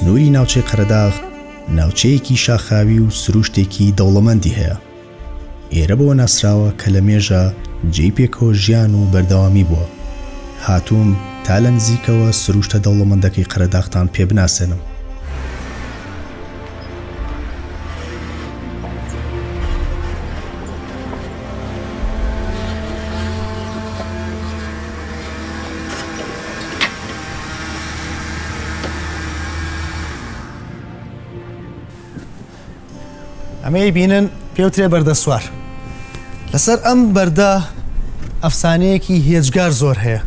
سنووری ناوچەی قەرەداغ ناوچەیەکی شاخاوی و سرووشتێکی دەوڵەمەندی هەیە. ئێرە بەوە ناسراوە کە لە مێژە جێی پێکەوە ژیان و بەردەوامی بووە. هاتووم تا لە نزیکەوە سرووشتە دەوڵەمەندەکەی قەرەداغتان پێ بناسێنم. ئەمەی بینن پێوترێ بەردە سوار. لەسەر ئەم بەردە ئەفسانەیەکی هێجگار زۆر هەیە،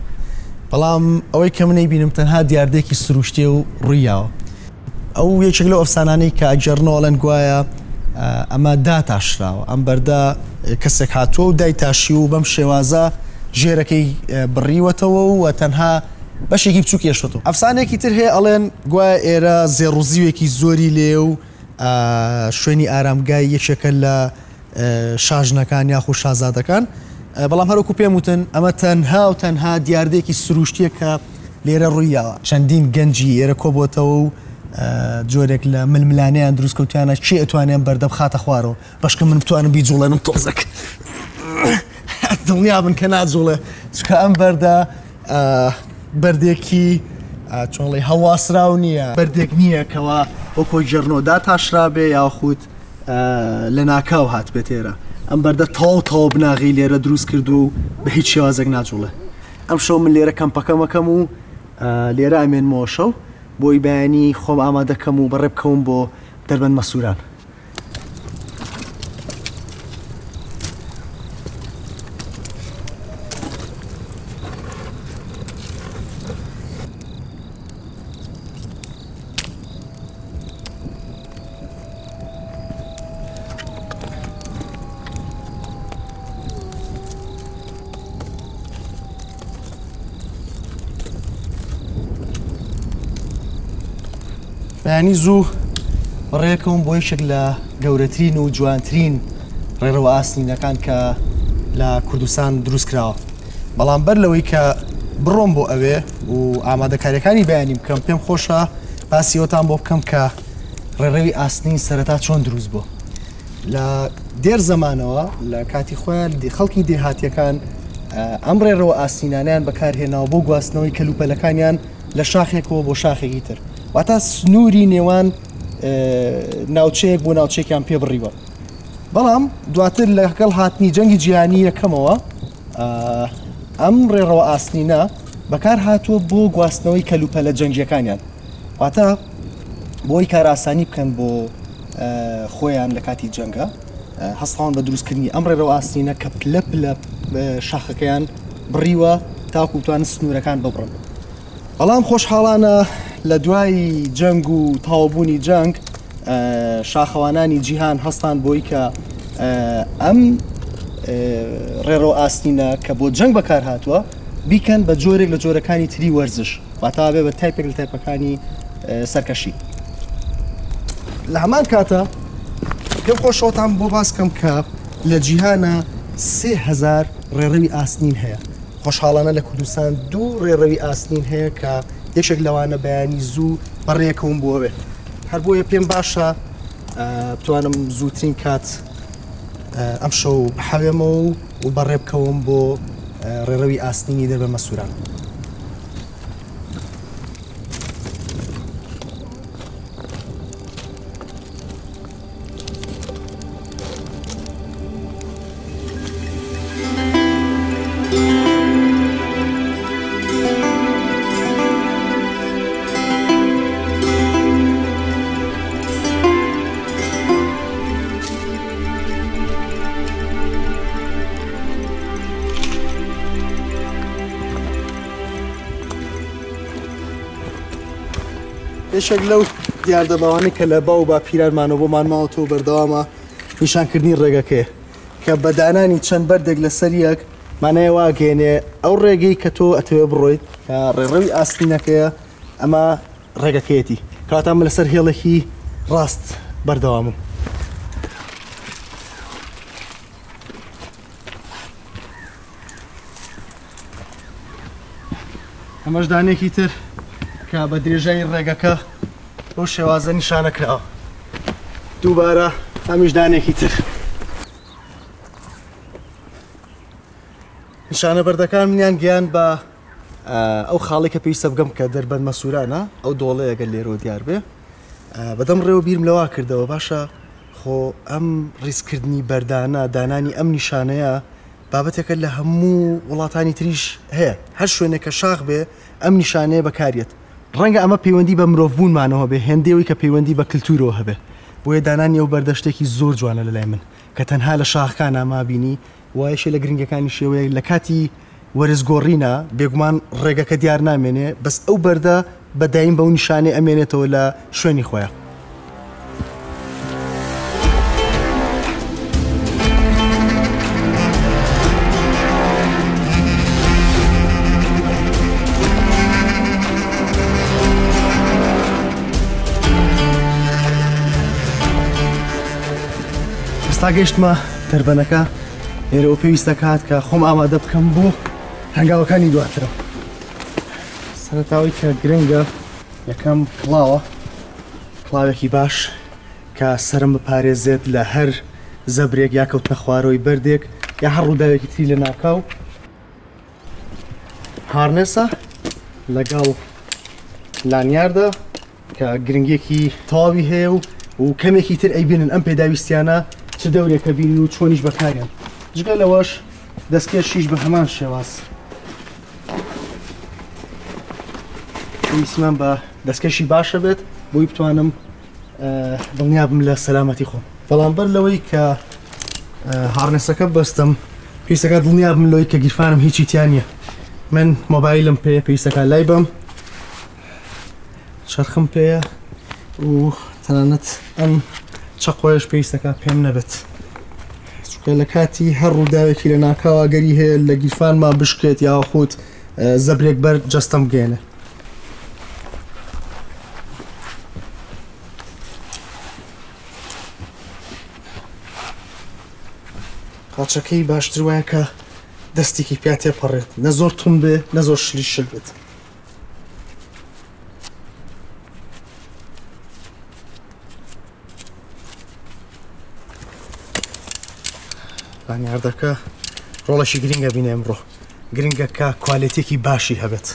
بەڵام ئەوەی کە منەی بینم تەنها دیاردەیەکی سروشتیە و ڕوویاوە. ئەو یەکێک لەو ئەفسانانەی کە ئەگێڕنەوە ئەڵێن گوایە ئەمە داتاشراوە، ئەم بەردە کەسێک هاتووە و دایتاشی و بەم شێوازە ژێرەکەی بڕیوەتەوە و تەنها بەشێکی بچووک هێشتۆتەوە. ئەفسانەیەکی تر هەیە ئەڵێن گوایە ئێرە زێڕ و زیوێکی زۆری لێیە و شوێنی ئارامگای یەکێکە لە شاژنەکان یاخود شازادەکان، بەڵام هەروەکو پێم وتن ئەمە تەنها و تەنها دیاردەیەکی سروشتیە کە لێرە ڕوویاوە. چەندین گەنجی ئێرە کۆبۆتەوە و جۆرێک لە ململانێیان دروست کەوتیانە کێ ئەتوانێ ئەم بەردە بخاتە خوارەوە، بەشکە من بتوانم بیجوڵێنم تۆزێک دڵنیا بن کە ناجوڵێ، چونکە ئەم بەردە بەردێکی چۆن ڵێ هەڵواسراو نییە، بەردێک نییە کەوا وەکۆ گێڕنەوە داتاشرابێ یاخود لە ناکاو هاتبێت ئێرە. ئەم بەردە تەواو تەواو بناغەی لێرە دروست کردووە و بە هیچ شێوازێک ناجوڵێ. ئەمشەو من لێرە کەمپەکەم ئەکەم و لێرە ئەمێنمەوە شەو بۆی بەیانی خۆم ئامادە کەم و بەڕێ بکەوم بۆ دەربەند مەسووران. بەیانی زوو بەڕێکەوم بۆ یەکێک لە گەورەترین و جوانترین ڕێڕەوە ئاسنینەکان کە لە کوردستان دروست کراوە. بەڵام بەر لەوەی کە بڕۆم بۆ ئەوێ و ئامادەکاریەکانی بەیانی بکەم پێم خۆشە باسی ئەوتان بۆ بکەم کە ڕێڕەوی ئاسنین سەرەتا چۆن دروست بوو. لە دێر زەمانەوە لە کاتی خۆیان خەڵکی دێهاتیەکان ئەم ڕێڕەوە ئاسنینانیان بەکارهێناوە بۆ گواستنەوەی کەلوپەلەکانیان لە شاخێکەوە بۆ شاخێکی تر، واتە سنووری نێوان ناوچەیەک بۆ ناوچێکیان پێ بڕیوە. بەڵام دواتر لەگەڵ هاتنی جەنگی جیهانی یەکەمەوە ئەم ڕێڕەوە ئاسنینە بەکار هاتووە بۆ گواستنەوەی کەلوپەلە جەنگیەکانیان، واتە بۆی کارئاسانی بکەن بۆ خۆیان لە کاتی جەنگە هەستاون بە دروستکردنی ئەم ڕێڕەوە ئاسنینە کە پلە پلە شاخەکەیان بڕیوە تاکو بتوانن سنوورەکان ببڕن. بەڵام خۆشحاڵانە لە دوای جەنگ و تەواوبوونی جەنگ شاخەوانانی جیهان هەستان بۆی کە ئەم ڕێڕەوە ئاسنینە کە بۆ جەنگ بەکار هاتووە بیکەن بە جۆرێک لە جۆرەکانی تری وەرزش، واتا بێ بە تایپێک لە تایپەکانی سەرکەشی. لە هەمان کاتە پێم خۆشەوەتان بۆ باس کەم کە لە جیهانە 3000 ڕێڕەوی ئاسنین هەیە. خۆشحاڵانە لە کوردستان دوو ڕێڕەوی ئاسنین هەیە کە یەکێک لەوانە بەیانی زوو بەڕێکەوم بۆ ئەوێ. هەر بۆیە پێم باشە بتوانم زووترین کات ئەمشەو بحەوێمەوە و بەڕێ بکەوم بۆ ڕێڕەوی ئاسنینی دەربەند مەسووران. یەکێک لەو دیاردە باوانەی کە لە باو و باپیرانمانەوە بۆمان ماوەتەوە بەردەوامە نیشانکردنی ڕێگەکەیە کە بە دانانی چەند بەردێک لەسەر یەک مانای واگەێنێ ئەو ڕێگەی کە تۆ ئەتەوێ بڕۆیت کە ڕێڕەوی ئاسنینەکەیە ئەمە ڕێگەکەیەتی کەواتە من لەسەر هێڵێکی ڕاست بەردەوامم. ئەمەش دانێکی تر کە بە درێژایی ڕێگەکە بەو شێوازە نیشانە کراوە. دووبارە ئەمیش دانێکی تر. نیشانە بەردەکان منیان گەیاند بە ئەو خاڵی کە پێویستە بگەم کە دەربەند مەسوورانە، ئەو دۆڵەیە گەر لێرەوە دیار بێ. بەدەم ڕێوە بیرم لەوا کردەوە باشە خۆ ئەم ڕیزکردنی بەردانە، دانانی ئەم نیشانەیە بابەتێکە لە هەموو وڵاتانی تریش هەیە، هەر شوێنێک کە شاخ بێ ئەم نیشانەیە بەکاریەت. ڕەنگە ئەمە پەیوەندی بە مرۆڤبوونمانەوە بێ هێندەی ئەوەی کە پەیوەندی بە کلتورەوە هەبێ. بۆیە دانانی ئەو بەردە شتێکی زۆر جوانە لەلای من کە تەنها لە شاخەکانا مابینی و یەکێ لە گرنگەکانی شێوەیە لە کاتی وەرز گۆڕینە بێگومان ڕێگەکە دیار نامێنێ بەس ئەو بەردە بە دایم بەو نیشانەی ئەمێنێتەوە لە شوێنی خۆیا. ئێستا گەیشتمە دەربەنەکە، لێرەوە پێویست دەکات کە خۆم ئامادە بکەم بۆ هەنگاوەکانی دواترم. سەرەتاوەی کە گرنگە یەکەم کڵاوە، کڵاوێکی باش کە سەرم بپارێزێت لە هەر زەبرێک یا کەوتنە خوارەوەی بەردێک یا هەر ڕووداوێکی تری لە ناکاو. هارنێسە لەگەڵ لانیاردا کە گرنگیەکی تەواوی هەیە و و کەمێکی تر ئەیبینن ئەم پێداویستیانە چ دەورێکە بینن و چۆنیش بەکاریان. جگە لەوەش دەستکێشیش بە هەمان شێواز پێویستمان بە دەستکێشی باشە بێت بۆی بتوانم دڵنیا بم لە سەلامەتی خۆم. بەڵام بەر لەوەی کە هاڕنێسەکە بەستم پێویستەکە دڵنیا بم لەوەی کە گیرفانم هیچی تیا نییە. من مۆبایلم پێ پێویستەکە لای بەم، چەرخم پێیە و تەنانەت ئەم چەقۆیەش پێویستەکە پێم نەبێت، چونکە لە کاتی هەر ڕووداوێکی لە ناکاو ئەگەری هەیە لە گیرفانما بشکێت یاخود زەبرێک بەر جەستەم بگەێنێ. قاچەکەی باشتر وایە کە دەستێکی پیا تێپەڕێت، نە زۆر توند بێ نە زۆر شلی شل بێت. لانیاردەکە ڕۆڵێکی گرنگە بینێ ئەمڕۆ، گرنگە کە کوالێتێکی باشی هەبێت.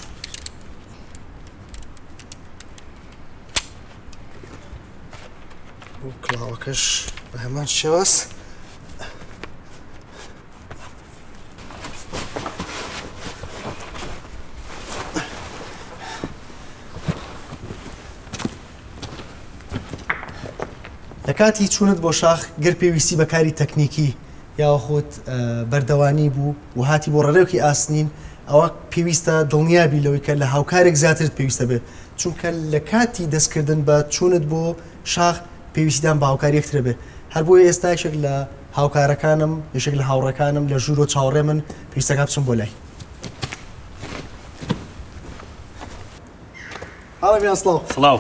و کڵاوەکەش بە هەمان شێواز. لە کاتی چوونت بۆ شاخ گەر پێویستی بە کاری تەکنیکی یاخود بەردەوانی بوو و هاتی بۆ ڕێڕەوێکی ئاسنین، ئەوە پێویستە دڵنیابی لەوەی کە لە هاوکارێک زیاترت پێویستە بێت، چونکە لە کاتی دەستکردن بە چوونت بۆ شاخ پێویستیدان بە هاوکاری یەکترە بێت. هەر بۆیە ئێستا یەکێک لە هاوکارەکانم، یەکێک لە هاوڕێکانم لە ژوورۆ چاوەڕێ من، پێویستەکە بچم بۆ لای. هاوڕێ میران سڵاو. سڵاو.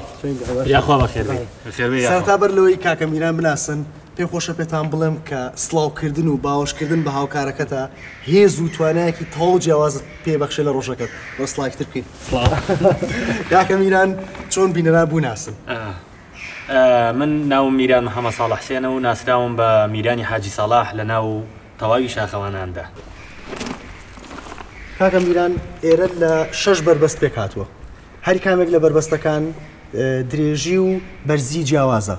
یاخوا بەخێر بێی. بەخێر بێی یاخوا. سەرەتا بەر لەوەی کاکە میران بناسن، پێم خۆشە پێتان بڵێم کە سڵاوکردن و باوەشکردن بە هاوکارەکەتە هێز و توانایەکی تەواو جیاوازت پێ بەخشێ لە ڕۆژەکەت. بۆ سڵاوێکی تر بکەین. سڵاو. کاکە میران چۆن بینەران بوناسن؟ من ناوم میران محەمەد ساڵح حسێنە و ناسراوم بە میرانی حاجی ساڵح لە ناو تەواوی شاخەواناندا. کاکە میران ئێرە لە شەش بەربەست پێک هاتووە، هەر کامێک لە بەربەستەکان درێژی و بەرزی جیاوازە،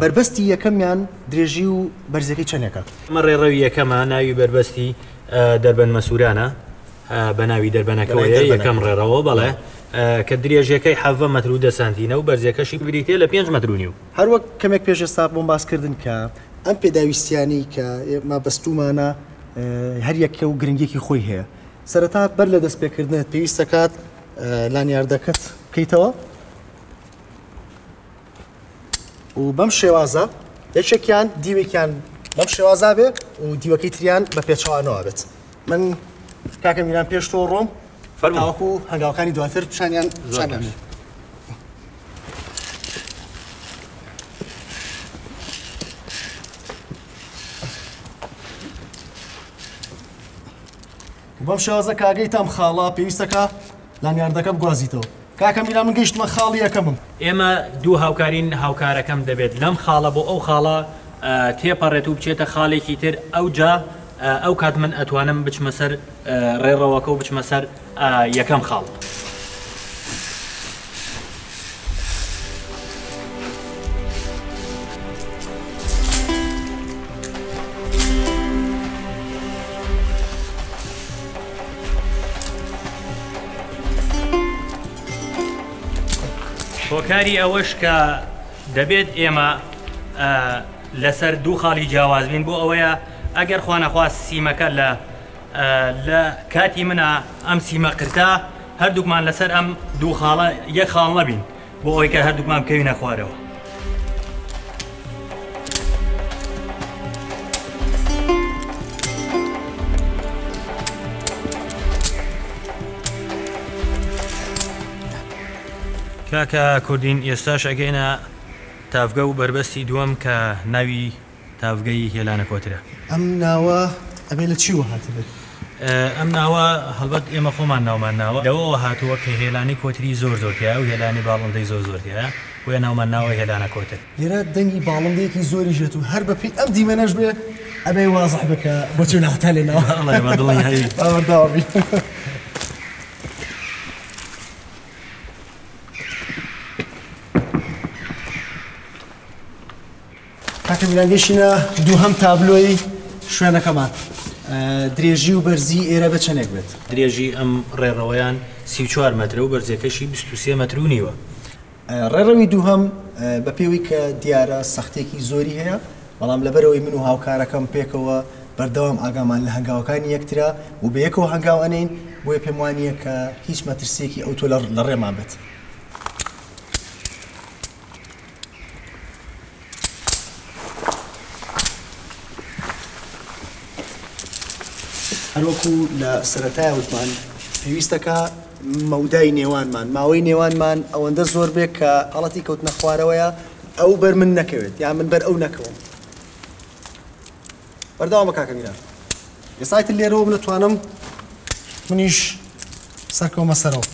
بەربەستی یەکەمیان درێژی و بەرزیەکەی چەندێکە؟ ئەمە ڕێڕەوی یەکەمە، ناوی بەربەستی دەربەند مەسوورانە، بە ناوی دەربەنەکەوەیە، یەکەم ڕێڕەوە، بەڵێ، کە درێژیەکەی 17 مەتر و 10 سانتینە و بەرزیەکەشی بریتیە لە 5 مەتر و نیو. هەروەک کەمێک پێش ئێستا بۆم باس کردن کە ئەم پێداویستیانەی کە ئێمە بەستوومانە هەر یەکە و گرنگیەکی خۆی هەیە. سەرەتا بەر لە دەستپێکردنت پێویست دەکات لانیاردەکەت بکەیتەوە و بەم شێوازە یەکێکیان دیوێکیان بەم شێوازا بێ و دیوەکەی تریان بە پێچەوانەوە بێت. من کاکە میران پێش تۆ ڕۆم تاوەکو هەنگاوەکانی دواتر پیشانیان پیشانیان. بەم شێوازە کاگەی تام خاڵە پێویستەکە لانیاردەکە بگوازیتەوە. کاکە میران من گەیشتمە خاڵی یەکەمم. ئێمە دوو هاوکارین هاوکارەکەم دەبێت لەم خاڵە بۆ ئەو خاڵە تێپەڕێت و بچێتە خاڵێکی تر ئەوجا ئەو کات من ئەتوانم بچمە سەر ڕێڕەوەکە و بچمە سەر یەکەم خاڵ. هۆکاری ئەوەش کە دەبێت ئێمە لەسەر دوو خاڵی جیاواز بین بۆ ئەوەیە ئەگەر خوانەخواست سیمەکە لە لە کاتی منە ئەم سیمە قرتا هەردووکمان لەسەر ئەم دوو خاڵە یەک خاڵ نەبین بۆ ئەوەی کە هەردووکمان بکەوینە خوارەوە. کاکە کوردین ئێستاش ئەگەینە تاڤگە و بەربەستی دووەم کە ناوی تاڤگەی هێلانە کۆترە. ئەم ناوە ئەبێ لە چیوە هاتبێت؟ ئەم ناوە هەڵبەت ئێمە خۆمان ناومان ناوە لەوەوە هاتووە کە هێلانەی کۆتری زۆر زۆر تیایە و هێلانەی باڵندەی زۆر زۆر تیایە بۆیە ناومان ناوە هێلانە کۆتر. لێرە دەنگی باڵندەیەکی زۆریش دێت و هەر بەپێی ئەم دیمەنەش بێ ئەبێ وازح بێ کە بۆچی ناوتان لێ ناوە. ئەڵێ بە دڵنیایی. با بەردەوام بین. کاکە میران گەیشتینە دووهەم تابلۆی شوێنەکەمان. درێژی و بەرزی ئێرە بە چەندێک بێت؟ درێژی ئەم ڕێڕەوەیان 34 مەترە و بەرزیەکەشی 23 مەتر و نیوە. ڕێڕەوی دووهەم بە پێوەی کە دیارە سەختێکی زۆری هەیە، بەڵام لەبەرەوەی من و هاوکارەکەم پێکەوە بەردەوام ئاگامان لە هەنگاوەکانی یەکترە و بە یەکەوە هەنگاو ئەنین، بۆیە پێم وانییە کە هیچ مەترسیەکی ئەوتۆ لە ڕێمان بێت. هەروەکو لە سەرەتای وتمان پێویستەکە مەودای نێوانمان ماوەی نێوانمان ئەوەندە زۆر بێت کە حاڵەتی کەوتنە خوارەوەیە ئەو بەر من نەکەوێت یا من بەر ئەو نەکەوم. بەردەوام بە کاکە میران. ئێستا تر لێرەوە من ئەتوانم منیش سەرکەومە سەرەوە.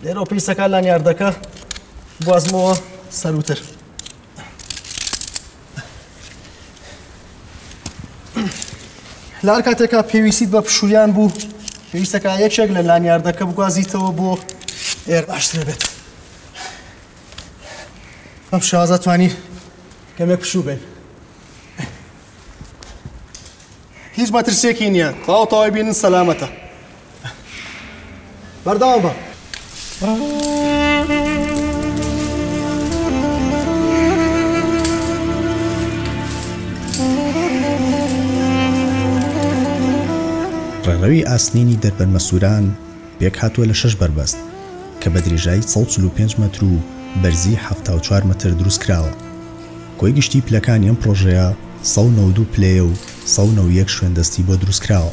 لێرەوە پێویستەکە لانیاردەکە بوازمەوە سەروتر. لە هەر کاتێکا پێویستیت بە پشوویان بوو پێویستەکە یەکێک لە لانیاردەکە بگوازیتەوە بۆ ئێر باشترە بێت. بەم شێوازە توانی کەمێک پشوو بین. هیچ مەترسیەکی نییە، تەواو تەواوی بینن سەلامەتە. بەردەوام بە. ڕێڕەوی ئاسنینی دەربەندمەسووران پێکهاتووە لە شەش بەربەست کە بە درێژایی 145 مەتر و بەرزی 74 مەتر دروستکراوە. کۆی گشتی پلەکانی ئەم پڕۆژەیە 192 پلەیە و 191 شوێن دەستی بۆ دروستکراوە.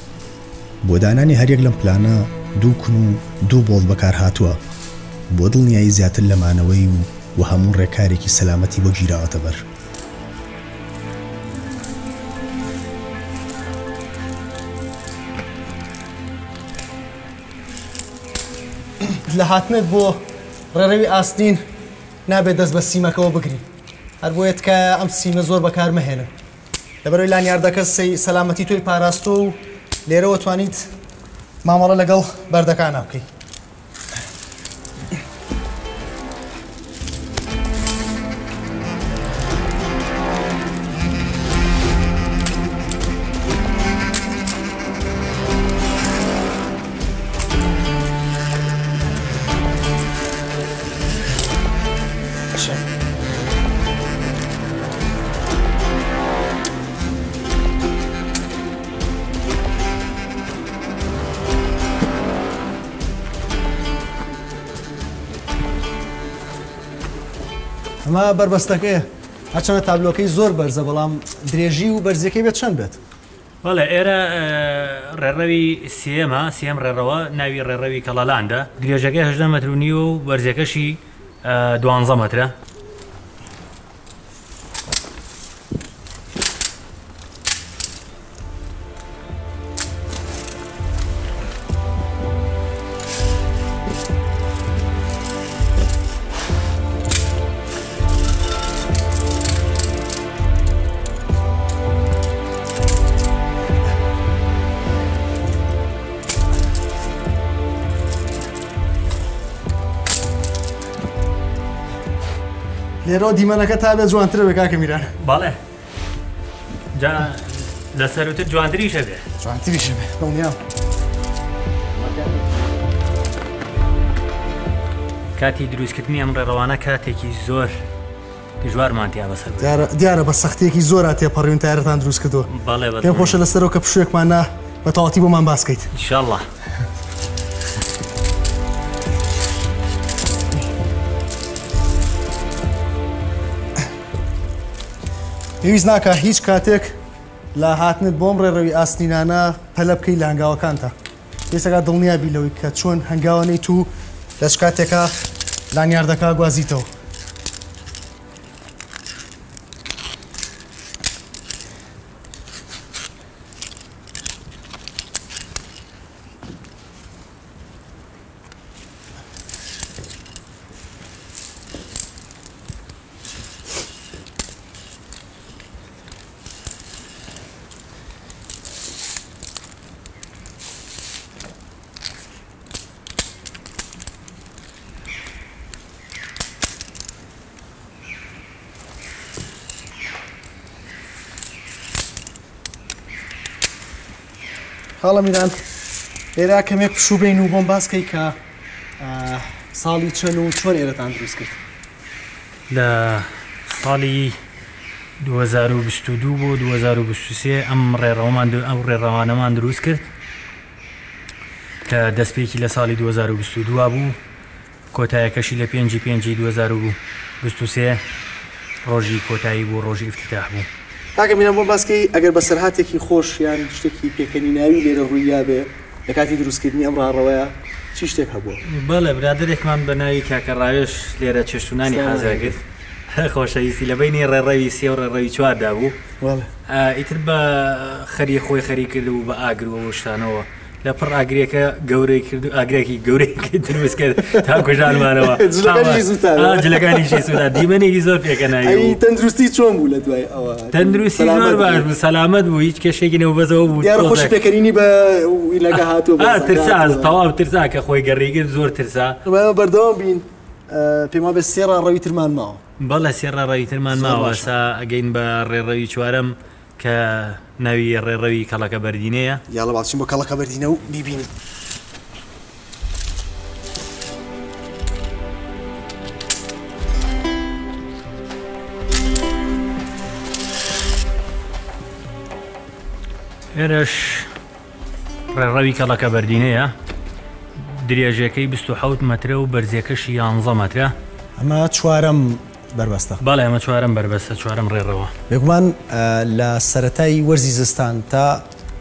بۆ دانانی هەریەک لەم پلانە دوو کون و دوو بۆڵت بەکارهاتووە بۆ دڵنیایی زیاتر لە مانەوەی و و هەموو ڕێکارێکی سەلامەتی بۆ گیراوەتە بەر. لە هاتنت بۆ ڕێڕەوی ئاسنین نابێت دەست بە سیمەکەوە بگری، هەر بۆیە تکایە ئەم سیمە زۆر بەکار مەهێنن، لەبەرەوەی لانیاردەکە سەلامەتی تۆی پاراستووە و لێرەوە توانیت مامەڵە لەگەڵ بەردەکانا بکەی. ئەمە بەربەستەکەیە، هەرچەندە تابلۆکەی زۆر بەرزە بەڵام درێژی و بەرزیەکەی بێت چەند بێت؟ بەڵێ ئێرە ڕێڕەوی سێیەمە، سێیەم ڕێڕەوە ناوی ڕێڕەوی کەڵەلاندە، درێژەکەی 18 مەتر و نیوە و بەرزیەکەشی 12 مەترە. لێرەوە دیمەنەکە تا بێ جوانترە بێ کاکە میران. بەڵێ جا لە سەروتر جوانتریشە بێ. جوانتریشە بێ دڵنیام. کاتی دروستکردنی ئەم ڕێڕەوانە کاتێکی زۆر دژوارمان تیا بەسەر برد. دیارە دیارە بە سەختیەکی زۆرا تێپەڕیون تایرەتان دروست کردووە. بەڵێ بە پێم خۆشە لەسەرەوە کە پشوویەکمان نا بە تەواوەتی بۆمان باس کەیت. ئینشاڵڵا. پێویست ناکا هیچ کاتێک لە هاتنت بۆم ڕێڕەوی ئاسنینانە پەلە بکەی لە هەنگاوەکانتا. پێویستەکا دڵنیا بی لەوەی کە چۆن هەنگاوەنەیت و لە چ کاتێکا لانیاردەکە گوازیتەوە. خاڵە میران ئێرە کەمێک پشوو بین و بۆم باس کەی کە ساڵی چەند و چۆن ئێرەتان دروست کرد؟ لە ساڵی 2022 بۆ 2023 ئەم ڕێڕەوەمان ئەو ڕێڕەوانەمان دروست کرد کە دەستپێکی لە ساڵی 2022 بوو کۆتایەکەشی لە پێنجی پێنجی 2023 ڕۆژی کۆتایی بوو ڕۆژی ئیفتیتاح بوو. کاکە میران بۆم باس کەی ئەگەر بەسەرهاتێکی خۆش یان شتێکی پێکەنیناوی لێرە ڕوویابێ لە کاتی دروستکردنی ئەم ڕاڕەوەیە چی شتێک هەبووە؟ بەڵێ برادەرێکمان بە ناوی کاکە ڕاوێژ لێرە چێشتونانی حازر کرد خۆشەویستی لە بەینی ڕێڕەوی سێ و ڕێڕەوی چواردا بوو ئیتر بە خەری خۆی خەری کرد و بە ئاگر و شتانەوە لە پڕ ئاگرێکە گەورەی کرد و ئاگرێکی گەورەی دروست کرد تا کوژانمانەوە جلەکانیشی سوتا دیمەنێکی زۆر پێکەناوی تەندروستی چۆن بوو لە دوای ئەوە تەندروستی زۆر باش بوو سەلامەت بوو هیچ کێشێکی نەبوو بوو دیارە خۆشی پێکەنینی بە ویلەکە هاتووە ترسا تەواو ترسا کە خۆی گەڕی کرد زۆر ترسا بەردەوام بین پێم وابێ سێ ڕاڕەوی ترمان ماوە. بەڵێ سێ ڕاڕەوی ترمان ماوە سا ئەگەین بە ڕێڕەوی چوارەم کە ناوی ڕێڕەوی کەڵەکە بەردینەیە. یاڵە با بچین بۆ کەڵەکە بەردینە و بیبینین. ئێرەش ڕێڕەوی کەڵەکە بەردینەیە، درێژەکەی 27 مەترە و بەرزیەکەشی 11 مەترە. ئەمە چوارەم بەربەستە. بەڵێ ئەمە چوارەم بەربەستە، چوارەم ڕێڕەوە. بێگومان لە سەرەتای وەرزی زستان تا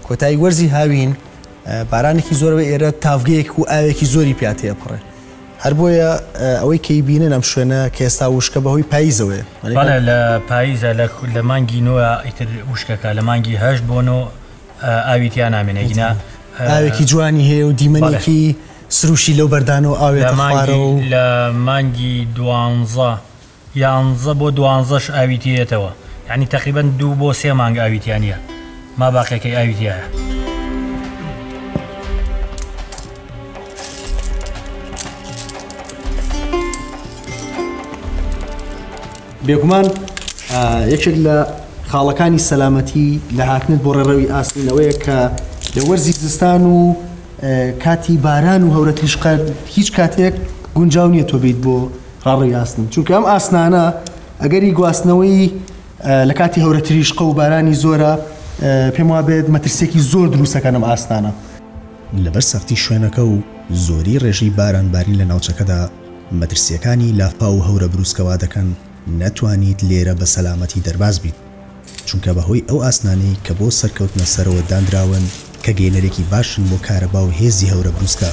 کۆتایی وەرزی هاوین بارانێکی زۆرەوە ئێرە تاڤگەیەک و ئاوێکی زۆری پیا تێپەڕێ. هەر بۆیە ئەوەی کە ئەیبینن ئەم شوێنە کە ئێستا وشکە بەهۆی پاییزەوەیە. بەڵێ لە پاییزە لە مانگی نۆ ئیتر وشکەکە لە مانگی هەشت بۆ نۆ ئاوی تیا نامێنێ گینا. ئاوێکی جوانی هەیە و دیمەنێکی سروشتی لەو بەردانەوە ئاوێتە خوارەوە و. لە مانگی دوانزە یانزە بۆ دوانزەش ئاوی تێیەتەوە یانی تەقریبەن دوو بۆ سێ مانگ ئاوی تیا نییە ما باقیەکەی ئاوی تیایە. بێگومان یەکێک لە خاڵەکانی سەلامەتی لە هاتنت بۆ ڕێڕەوی ئاسنین ئەوەیە کە لە وەرزی زستان و کاتی باران و هەورەتریشقە هیچ کاتێک گونجاو نییە تۆ بیت بۆ ڕاڕەوی ئاسنین چونکە ئەم ئاسنانە ئەگەری گواستنەوەی لە کاتی هەورەتریشقە و بارانی زۆرە پێم وابێت مەترسیەکی زۆر دروستەکەن ئەم ئاسنانە. لەبەر سەختی شوێنەکە و زۆری ڕێژەی باران بارین لە ناوچەکەدا، مەترسییەکانی لافاو و هەورە بروسکە وادەکەن نەتوانیت لێرە بە سەلامەتی دەرباز بیت، چونکە بەهۆی ئەو ئاسنانەی کە بۆ سەرکەوتنە سەرەوە داندراون کە گەیەنەرێکی باشن بۆ کارەبا و هێزی هەورە بروسکە،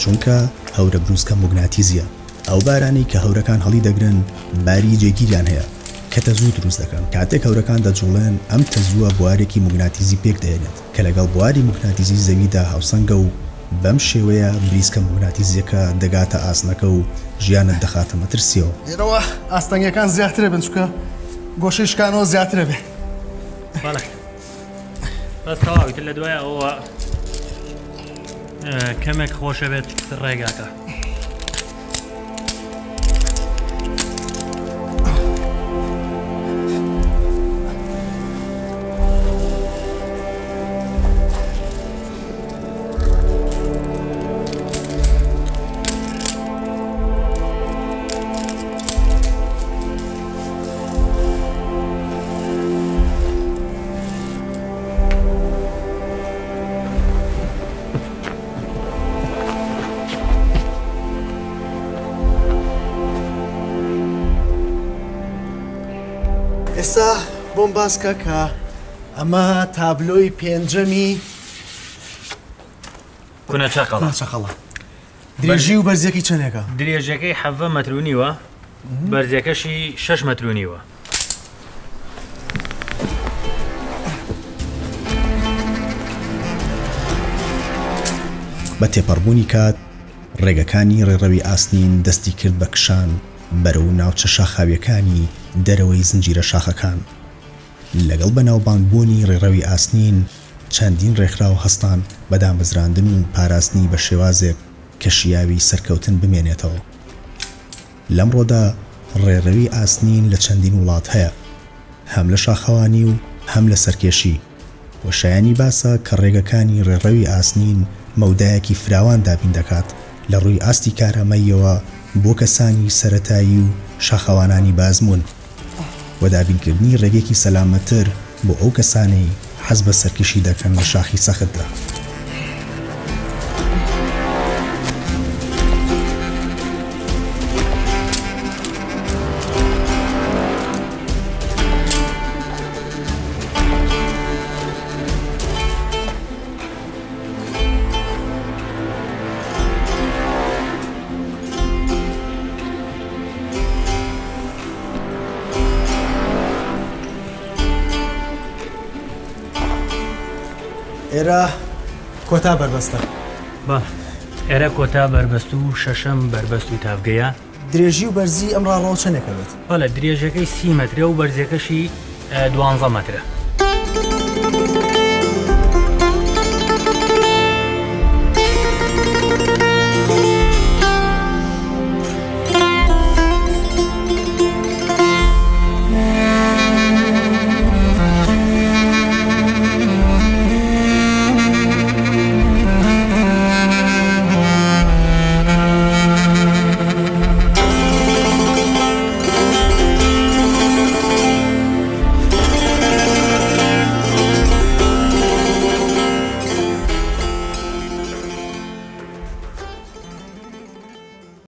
چونکە هەورە بروسکە موگناتیزیە، ئەو بارانەی کە هەورەکان هەڵیدەگرن باری جێگیریان هەیە کە تەزوو دروست دەکەن، کاتێک هەورەکان دەجوڵێن ئەم تەزووە بوارێکی موگناتیزی پێکدەهێنێت کە لەگەڵ بواری موگناتیزی زەویدا هاوسەنگە و بەم شێوەیە بریسکە موگناتیزیەکە دەگاتە ئاسنەکە و ژیانت دەخاتە مەترسیەوە. لێرەوە ئاستەنگیەکان زیاترە بن چونکە گۆشەی شکانەوە زیاترە بێ. بەڵێ بەس تەواو ئیتر لە دوای ئەوە کەمێک خۆشە بێت ڕێگاکە. ئێستا بۆم باس کە کە ئەمە تابلۆی پێنجەمی کونە چەقەڵە. کونە چەقەڵە. درێژی و بەرزیەکەی چەندێکە؟ درێژەکەی 17 مەتر و نیوە، بەرزیەکەشی 6 مەتر و نیوە. بە تێپەڕبوونی کات، ڕێگەکانی ڕێڕەوی ئاسنین دەستی کرد بە کشان بەرەو ناوچە شاخاوییەکانی دەرەوەی زنجیرە شاخەکان. لەگەڵ بەناوبانگبوونی ڕێڕەوی ئاسنین، چەندین ڕێکخراو هەستان بە دامەزراندن و پاراستنی بە شێوازێک کە شیاوی سەرکەوتن بمێنێتەوە. لەمڕۆدا ڕێڕەوی ئاسنین لە چەندین وڵات هەیە، هەم لە شاخەوانی و هەم لە سەرکێشی، و شایانی باسە کە ڕێگەکانی ڕێڕەوی ئاسنین مەودایەکی فراوان دابین دەکات لە ڕووی ئاستی کارامەییەوە بۆ کەسانی سەرەتایی و شاخەوانانی بە ئەزموون و دابینکردنی ڕێگەیەکی سەلامەتتر بۆ ئەو کەسانەی حەز بە سەرکێشی دەکەن لە شاخی سەختدا. ئێرە کۆتا بەربەستە. بەڵێ ئێرە کۆتا بەربەست و شەشەم بەربەست و تاڤگەیە. درێژی و بەرزی ئەم ڕاڕەوە چەندێکە بێت؟ بەڵێ درێژەکەی 30 مەترە و بەرزیەکەشی 12 مەترە.